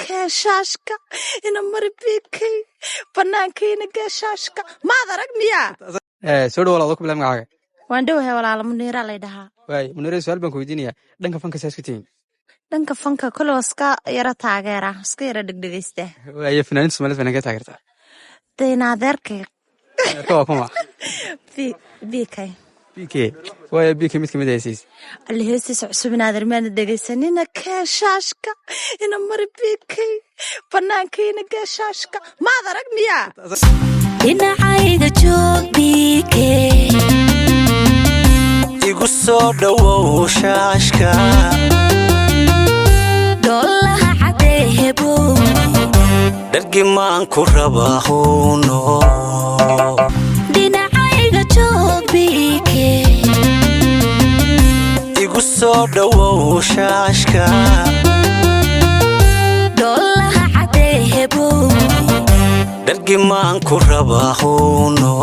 Kee shaashka ina mari BK, banaankiina gee shaashka. Maad arag miyaa? Soo dhawo walaal, ku bilaab magacaaga. Waan dhowahay walaala, Muniiraa lay dhahaa. Waay Muniire, su-aal baan ku weydiinayaa. Dhanka fanka saa isku tihiin? Dhanka fanka kole waa iska yara taageera, iska yara dhegdhegeysta. Waaye, fanaaniinta Soomaalida fanaan ka taageertaa? Dayna adeerkay. Adeerka waa kuma? BK. BK. Waaye, BK mid kamid heesiis. Alle, heestiisa cusub inaadeer maana dhegeysanina. Kee shaashka ina mari BK, banaankiina gee shaashka. Maad arag miyaa? Dhinacayga joog BK. Igu soo dhowow shaashka. Dhoolaha cadeehebo. Dhargimaan ku rabaa huuno. Dhinacayga joog BK. Igu soo dhowow shaashka. Dhoolaha cadeehebo. Dhargimaan ku rabaa huuno.